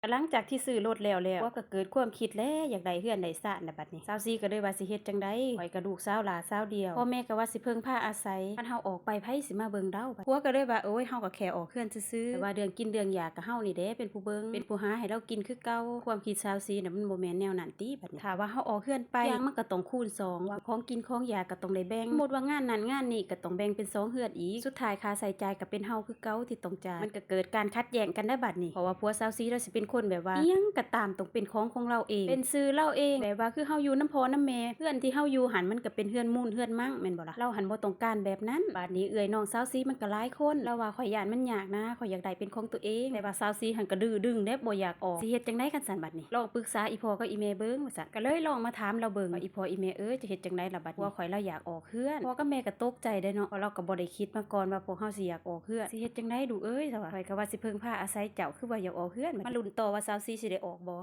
ຫຼັງຈາກທີ່ຊື້ລົດແລ້ວແລ້ວ ຜົວກໍເກີດຄວາມຄິດແຫຼະ ຢາກໄດ້ເຮືອນໄດ້ຊານນະບັດນີ້. ສາວສີກໍເລີຍວ່າຊິເຮັດຈັ່ງໃດ ຂ້ອຍກໍລູກສາວຫຼ້າສາວດຽວ ພໍ່ແມ່ກໍວ່າຊິເພິ່ງພາອາໄສ ຄັນເຮົາອອກໄປໃຜຊິມາເບິ່ງລາວ. ຜົວກໍເລີຍວ່າ ໂອ້ຍ ເຮົາກໍແຄ່ອອກເຮືອນຊື່ໆ ແຕ່ວ່າເລື່ອງກິນເລື່ອງຢາກໍເຮົານີ້ແຫຼະເປັນຜູ້ເບິ່ງ ເປັນຜູ້ຫາໃຫ້ລາວກິນຄືເກົ່າ. ຄວາມຄິດສາວສີນະ ມັນບໍ່ແມ່ນແນວນັ້ນຕິບັດນີ້ ຖ້າວ່າເຮົາອອກເຮືອນໄປ ທຸກຢ່າງມັນກໍຕ້ອງຄູນສອງ ວ່າຂອງກິນຂອງຢາກໍຕ້ອງໄດ້ແບ່ງ ສົມມຸດວ່າງານນັ້ນງານນີ້ກໍຕ້ອງແບ່ງເປັນສອງເຮືອນອີກ ສຸດທ້າຍຄ່າໃຊ້ຈ່າຍກໍເປັນເຮົາຄືເກົ່າທີ່ຕ້ອງຈ່າຍ. ມັນກໍເກີດການຂັດແຍ່ງກັນໄດ໋ບັດນີ້ ເພາະວ່າຜົວສາວສີລາວຊິເປັນຄົນແບບວ່າ ອີ່ຫຍັງກໍຕາມຕ້ອງເປັນຂອງຂອງລາວເອງ ເປັນຊື່ລາວເອງ ແບບວ່າຄືເຮົາຢູ່ນຳພໍ່ນຳແມ່ ເຮືອນທີ່ເຮົາຢູ່ຫັ້ນມັນກໍເປັນເຮືອນມູນເຮືອນມັງແມ່ນບໍ່ລະ ລາວຫັ້ນບໍ່ຕ້ອງການແບບນັ້ນ. ບາດນີ້ເອື້ອຍນ້ອງສາວສີມັນກໍຫຼາຍຄົນ ລາວວ່າ ຂ້ອຍຢ້ານມັນຍາກນະ ຂ້ອຍຢາກໄດ້ເປັນຂອງຕົວເອງ ແຕ່ວ່າສາວສີຫັ້ນກໍດື້ດຶງແດ່ ບໍ່ຢາກອອກ ຊິເຮັດຈັ່ງໃດຄັນຊັ້ນບັດນີ້ ລອງປຶກສາອີ່ພໍ່ກັບອີ່ແມ່ເບິ່ງວ່າຊັ້ນ ກໍເລີຍລອງມາຖາມລາວເບິ່ງວ່າ ອີ່ພໍ່ອີ່ແມ່ເອີຍ ຈະເຮັດຈັ່ງໃດລະບັດນີ້ ຜົວຂ້ອຍລາວຢາກອອກເຮືອນ. ພໍ່ກັບແມ່ກໍຕົກໃຈເດ້ເນາະ ເພາະລາວກໍບໍ່ໄດ້ຄິດມາກ່ອນວ່າພວກເຮົາຊິຢາກອອກເຮືອນ. ຊິເຮັດຈັ່ງໃດລູກເອີຍ ລາວວ່າ ຂ້ອຍກໍວ່າຊິເພິ່ງພາອາໄສເຈົ້າ ຄືວ່າຢາກອອກເຮືອນ. ມາລຸ້ນຕໍ່ວ່າສາວສີຊິໄດ້ອອກບໍ່.